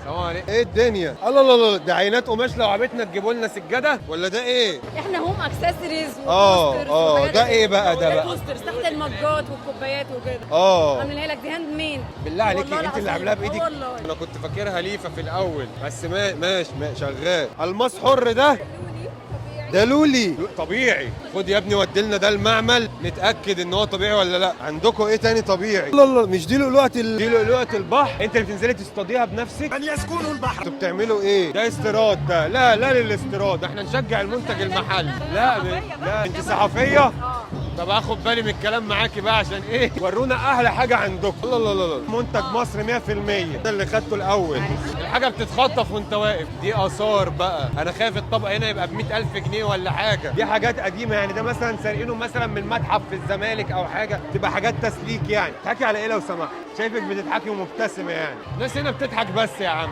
السلام عليكم. ايه الدنيا؟ الله الله الله، ده عينات قماش. لو عبتنا تجيبوا لنا سجادة ولا ده ايه؟ احنا home accessories. اه، ده ايه بقى ده بقى؟ posters تحت المجات والكوبايات وكده. عاملينها لك دي handmade. بالله عليكي؟ والله انت اللي العظيم. عاملاها بايدك؟ آه والله. انا كنت فاكرها ليفه في الاول، بس ما ماشي ما شغال. الماس حر ده، ده لولي طبيعي. خد يا ابني ودي لنا ده المعمل نتاكد ان هو طبيعي ولا لا. عندكم ايه تاني طبيعي؟ لا لا، مش دي لؤلؤه دي لؤلؤه البحر. انت اللي بتنزلي تصطاديها بنفسك؟ من يسكن البحر. انتوا بتعملوا ايه؟ ده استيراد ده. لا لا للاستيراد، احنا نشجع المنتج المحلي. لا لا، انت صحفية؟ طب اخد بالي من الكلام معاكي بقى عشان ايه. ورونا احلى حاجة عندكم. الله الله الله الله. منتج مصر 100%. ده اللي خدته الاول. الحاجة بتتخطف وانت واقف. دي اثار بقى. انا خايف الطبق هنا يبقى ب 100000 جنيه ولا حاجه. دي حاجات قديمة يعني، ده مثلا سارقينه مثلا من متحف في الزمالك او حاجه، تبقى حاجات تسليك يعني. تضحكي على ايه لو سمحت؟ شايفك بتضحكي ومبتسمه يعني. الناس هنا بتضحك بس يا عم.